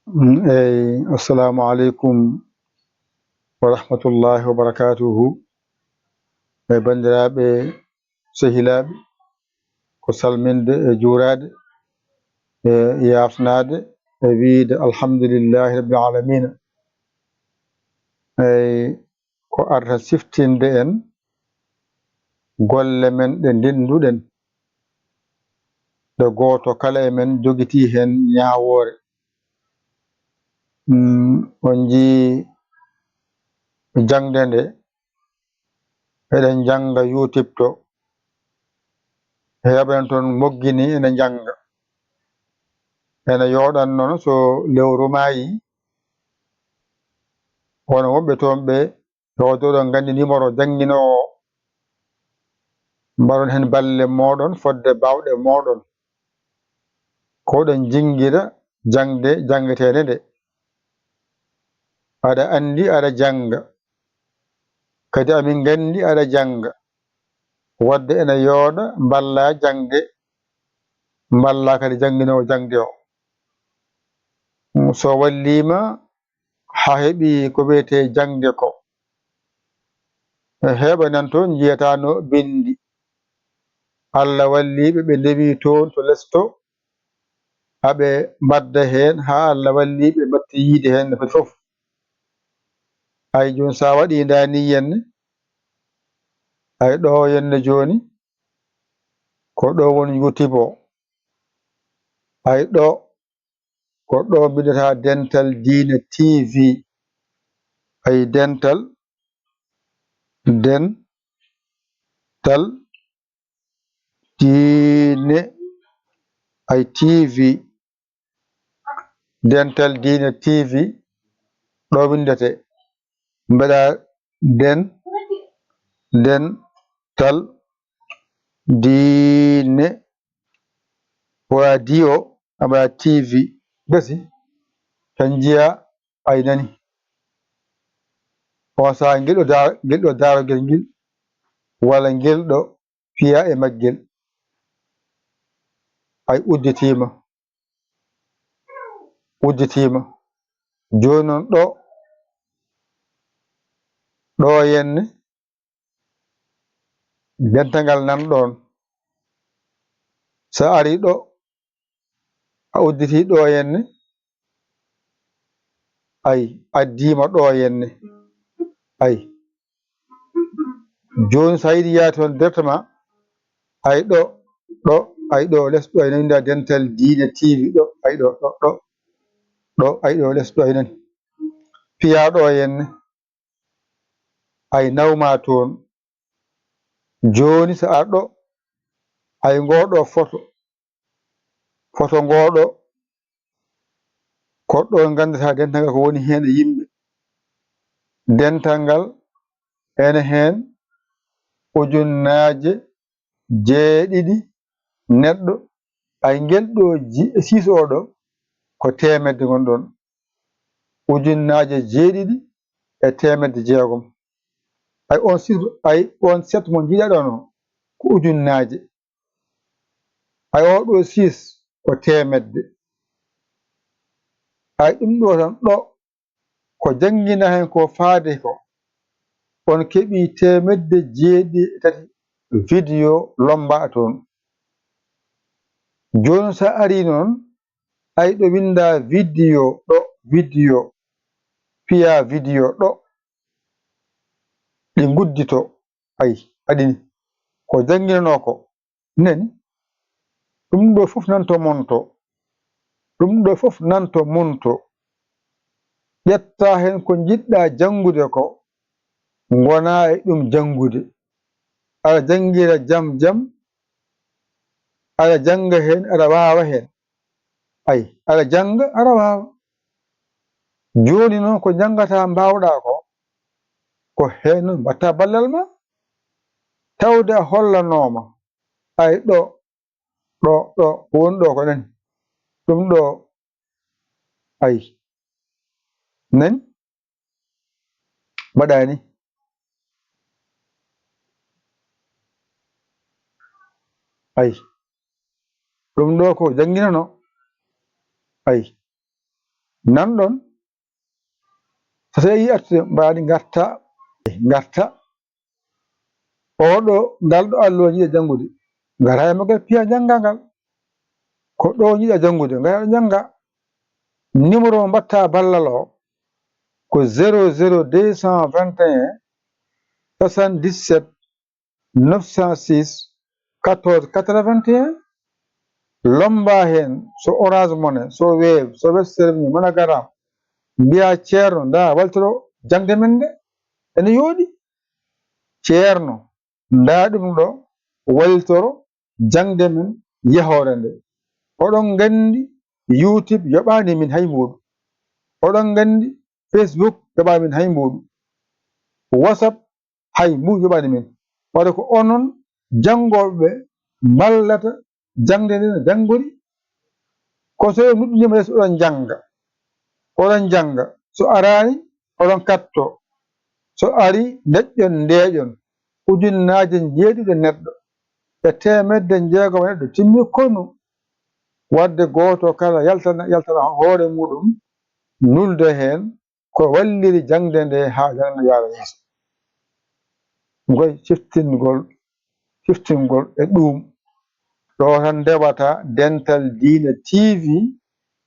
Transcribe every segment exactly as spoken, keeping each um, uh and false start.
Mm, eyi, assalamu aleykum wa rahmatullahi wa barakatuhu. E banndiraaɓe, sehilaaɓe, ko salminde e juuraade e yaafnaade e wiyde alhamdulillahi rabbil alamina. Eyi, ko arta siftinde en golle men ɗe ndenduɗen, ɗe gooto kala e men jogitii heen ñaawoore. Mm, on njii jaŋde nde, eɗen njannga YouTube to, heeɓa en toon moggini ene njannga. Ene yooɗan noon so lewru maayi, wano wonɓe toon ɓe, yooɗoɗon nganndi numéro jannginoowo o, mbaɗon heen balle mooɗon fodde baawɗe mooɗon. Ko oɗon jinngira jaŋde janngeteende nde. Aɗa anndi aɗa jannga. Kadi amin nganndi aɗa jannga. Wadde ene yooɗa mballaa jaŋde, mballaa kadi jannginoowo jaŋde o. So walliima haa heɓi ko wiyetee jaŋde ko, heeɓa nan toon njiyata no binndi. Allah walliiɓe ɓe ndewi toon to les to, aɓe mbaɗda heen haa Allah walliiɓe mbatti yiide heen no foti fof. Ay jooni so a waɗii ndaa nii yenne, ay ɗo yenne jooni, ko ɗo woni YouTube o. Ay ɗo, ko ɗo mbindataa Dental Diine T V. Ay Dental, Dental Diine, ay T V. Dental Diine T V, ɗo winndete. Mbaɗa den, Dental Diine, ko a di o, a mbaɗa T V. Gasi, tan njiya ay nani. On saha ngel ɗo daar-, ngel ɗo daarogel ngel, walla ngel ɗo piya e maggel. Ay udditiima. Udditiima. Jooni noon ɗo, ɗo yenne, dental ngal nan ɗoon. So a arii ɗo, a udditii ɗo henne, ay, addiima ɗo henne, ay. Jooni so a yiɗi yaade toon directement, ay ɗo, ɗo, ay ɗo les ɗo, ene winnda Dental Diine T V ɗo, ay ɗo, ɗo, ɗo, ɗo, ay ɗo les ɗo, ay nani. Piyaa ɗo henne, ay nawma toon. Jooni so a ɗo, ay ngoo ɗo foto, foto ngoo ɗo, ko ɗo nganndataa dental ngal ko woni heen e yimɓe. Dental ngal ene heen ujunnaaje jeeɗiɗi neɗɗo, ay ngel ɗo ji-, siis oo ɗo ko teemedde ngon ɗoon. Ujunnaaje jeeɗiɗi e teemedde jeegom. Ay on siis, ay on sept mo njiiɗaa ɗoon o, ko ujunnaaje. Ay oo ɗo siis ko teemedde. Ay ɗum ɗo tan ɗo ko janngina heen ko faade ko, on keɓii teemedde jeeɗiɗi e tati video lommbaa toon. Jooni so a arii noon, ay ɗo winndaa video ɗo, video, piyaa video ɗo, ɗi ngudditoo, ay, aɗini. Ko jannginanoo ko, nani? Ɗum ɗo fof nan to monto. Ɗum ɗo fof nan to monto. Ƴetta heen ko njiɗɗaa janngude ko, ngonaa e ɗum janngude. Aɗa janngira jam jam, aɗa jannga heen, aɗa waawa heen. Ay, aɗa jannga, aɗa waawa. Jooni noon ko njanngataa mbaawɗaa ko, ko heen noon mbaɗtaa ballal ma. Tawde a hollanooma, ay ɗo, ɗo, ɗo, ko woni ɗo ko nani. Ɗum ɗo, ay, nani? Mbaɗaa ni. Ay. Ɗum ɗo ko jannginanoo. Ay. Nan ɗon, so tawi artude mbaɗi ngarta, ngarta. Oɗo, ngal ɗo alluwa jiɗa janngude, ngara e magal piya jannga ngal. Ko ɗo jiɗa janngude, ngara ɗo jannga. Numéro mo mbatta ballal o ko zéro zéro deux cent vingt et un soixante-dix-sept neuf cent six quatorze quatre-vingt-un. Lomba heen so Orange Money, so Wave, so Western Union, MoneyGram, mbiya: "Ceerno, nda wallitoro jaŋde men nde, ene yooɗi. Ceerno, nda ɗum ɗo wallitoro jaŋde men yahoore nde. Oɗon nganndi YouTube yoɓaani min hay mbuuɗu. Oɗon nganndi Facebook yoɓaani min hay mbuuɗu. WhatsApp hay mbuuɗu yoɓaani min. Waɗa ko onon janngooɓe ɓe mballata jaŋde nde no janngori. Ko so en nuɗɗiniima yeeso, oɗon njannga, oɗon njannga. So araani, oɗon katto. So ari, ndeƴƴon, ndeeƴon. Ujunnaaje njeeɗiɗo neɗɗo e teemedde njeegom neɗɗo timmi konu." Wadde gooto kala yaltana, yaltana hoore muɗum, nulda heen ko walliri jaŋde nde haa jaŋde yaara yeeso. Ngoy ciftingol, ciftingol e ɗum. Ɗo tan ndewata Dental Diine T V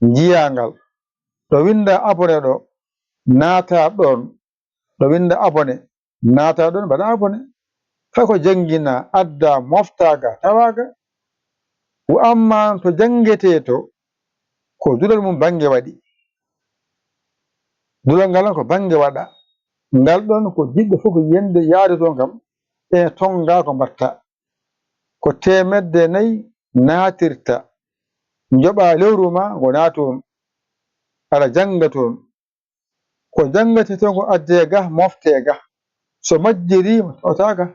njiyaa ngal. Ɗo winnda abonné ɗo, naata ɗon. Ɗo winnda abonné, naata ɗon, mbaɗa abonné. Fay ko janngina, adda, mofta ga, tawa ga. Wa amma to janngetee to, ko duɗal mum bannge waɗi. Duɗal ngal ko bannge waɗa. Ngal ɗon ko jiɗɗo fof ko yiyande yaade toon kam, ene tonnga ko mbaɗta. Ko teemedde nayi naatirta. Njoɓa lewru ma, ngo naatoon. Aɗa jannga toon. Ko janngetee toon ko addee ga, moftee ga. So majjiriima, tawata ga.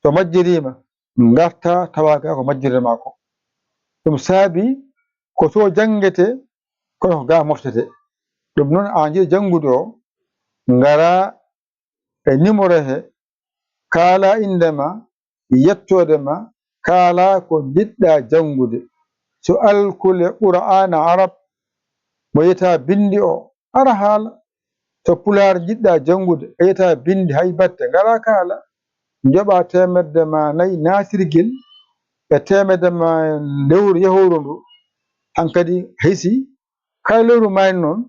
So majjiriima, ngarta tawa ga ko majjirde ma ko. Ɗum saabi ko to janngetee, kono ko ga moftetee. Ɗum noon, aan jiɗo janngude o, ngara e numéro he, kaala innde ma, yettoode ma, kaala ko njiɗɗa janngude. So alkule Qur'aana Arab mo yiyata binndi o, ara haala. So Pulaar njiɗɗa janngude, a yiyata binndi hay batte, ngara kaala. Njoɓa teemedde ma nayi naatirgel e teemedde ma lewru yahooru ndu, hankadi hisi, kala lewru maayni noon,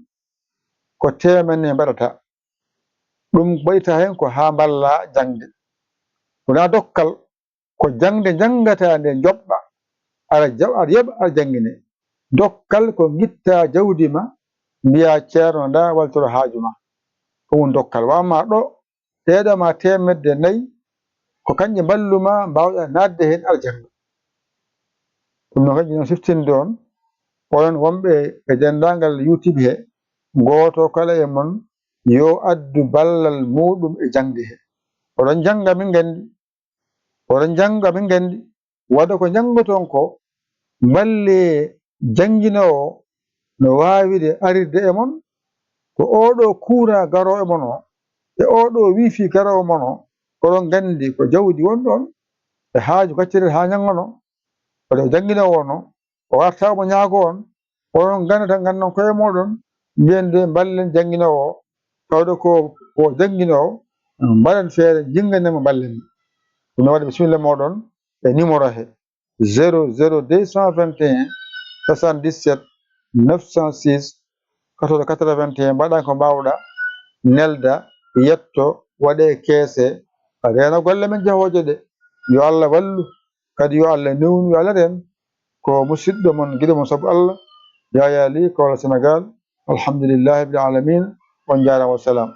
ko teemedde mbaɗata. Ɗum waɗita heen ko haa mballa jaŋde. Wonaa dokkal, ko jaŋde njanngata nde njoɓɓa, aɗa ja-, aɗa yoɓa, aɗa janngine. Dokkal ko ngitta jawdi ma, mbiya: "Ceerno, nda wallitoro haaju ma." Ko ɗum woni dokkal. Wa amma ɗo, ɗeeɗo ma teemedde nayi, ko kañƴe mballu ma, mbaawɗa naatde heen aɗa jannga. Ɗum noon kadi, no siftinde on, onon wonɓe e denndaangal YouTube he, gooto kala e mon yo addu ballal muuɗum e jaŋde he. Oɗon njannga, min nganndi. Oɗon njannga, min nganndi. Wada ko njanngoton ko, mballe jannginoowo no waawide arirde e mon. Ko oɗo kuura garoo e mon o, e oɗo wifi garoo e mon o, oɗon nganndi ko jawdi won ɗon, e haaju gacciree haa ñanngono. Wada ko jannginoowo on o, o arta omo ñaago on, oɗon ngannda tan, nganndan koye mooɗon, mbiyen de mballen jannginoowo o, tawde ko, ko jannginoowo, mbaɗen feere, njinganen mo, mballen mo. Ɗum noon waɗi bisimilla mooɗon e numéro he, zéro zéro deux cent vingt et un soixante-dix-sept neuf cent six quatorze quatre-vingt-un, mbaɗa ko mbaawɗa, nelda, yetto, waɗe keese, reena golle men jahooje ɗe. Yo Allah wallu, kadi yo Allah newnu, yo Allah reen. Ko musiɗɗo mon, giɗo mon sabu Allah, Yaya Ly, Kaolack, Sénégal. Alhamdulillahi rabbil alamin. On njaaraama, wassalam.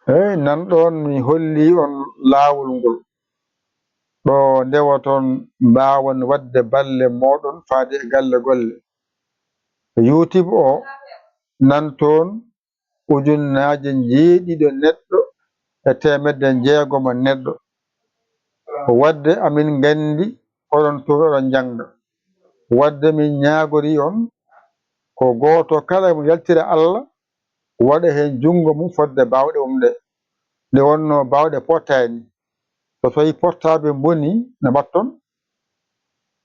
Eey, nan ɗoon mi holli on laawol ngol. Ɗo ndewoton, mbaawan waɗde balle mooɗon faade e galle golle. YouTube o, nan toon ujunnaaje njeeɗiɗo neɗɗo e teemedde njeegomo neɗɗo. Waɗde amin nganndi oɗon toon oɗon njannga. Waɗde min ñaagorii on, ko gooto kala mo yaltira Allah, waɗa heen junngo mum fodde baawɗe mum ɗe. Nde wonnoo baawɗe pottaani. So tawii portable mbonii, no mbaɗton?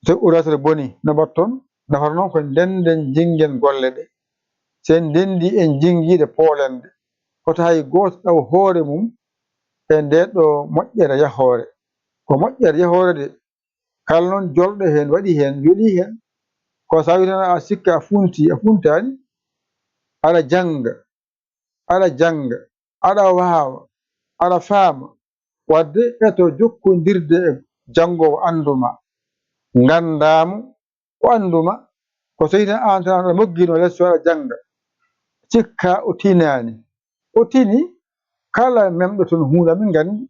So Urasre boni no mbatton? Nafata noon ko ndennden, njinngen golle ɗe. So en ndenndii, en njinngiiɗe poolen ɗe. Hoto hay gooto ɗaw hoore mum e ndee ɗoo moƴƴere yahoore. Ko moƴƴere yahoore de, kala noon jolɗo heen, waɗi heen, yolii heen, ko so tawii tan a sikka a funtii, a funtaani, aɗa jannga, aɗa jannga, aɗa waawa, aɗa faama, waɗde eto jokkondirde e janngoowo anndu ma, nganndaa mo, o anndu ma. Ko so tawii tan aan tan aɗa mogginoo lees to aɗa jannga, cikkaa o tinaani. O tini, kala memɗo toon huunde amin nganndi,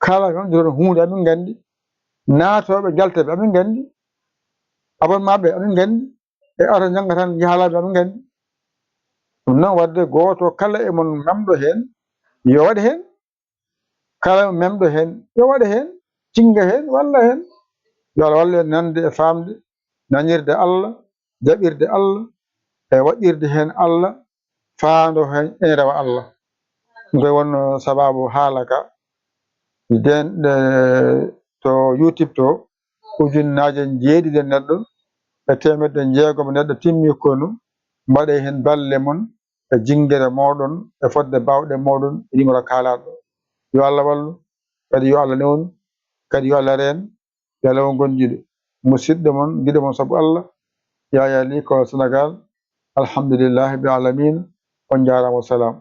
kala memɗo toon huunde amin nganndi, naatooɓe njaltooɓe amin nganndi, abonmaaɓe amin nganndi, e oto njannga tan njahalaaɓe amin nganndi. Ɗum noon waɗde gooto kala e mon memɗo heen, yo waɗ heen. Kala memɗo heen, yo waɗ heen, jinnga heen, walla heen. Yo Allah wallu en nande e faamde, nanirde Allah, jaɓirde Allah, e waɗirde heen Allah, faando heen ene rewa Allah. Ɗum koye wonno sabaabu haala ka. Den, ɗe, to YouTube to, ujunnaaje jeeɗiɗi e neɗɗo e teemedde jeegom e neɗɗo timmi konu. Mbaɗee heen balle mon e jinngere mooɗon e fodde baawɗe mooɗon e nimoro kaalaaɗo. Yo Allah wallu, kadi yo Allah newnu, kadi yo Allah reen, yo Allah won gondiiɗo. Musidɗo mon, giɗo mon sabu Allah, Yaya Ly ko Sénégal. Alhamdulillahi bil alamina. On njaaraama, wasalaam.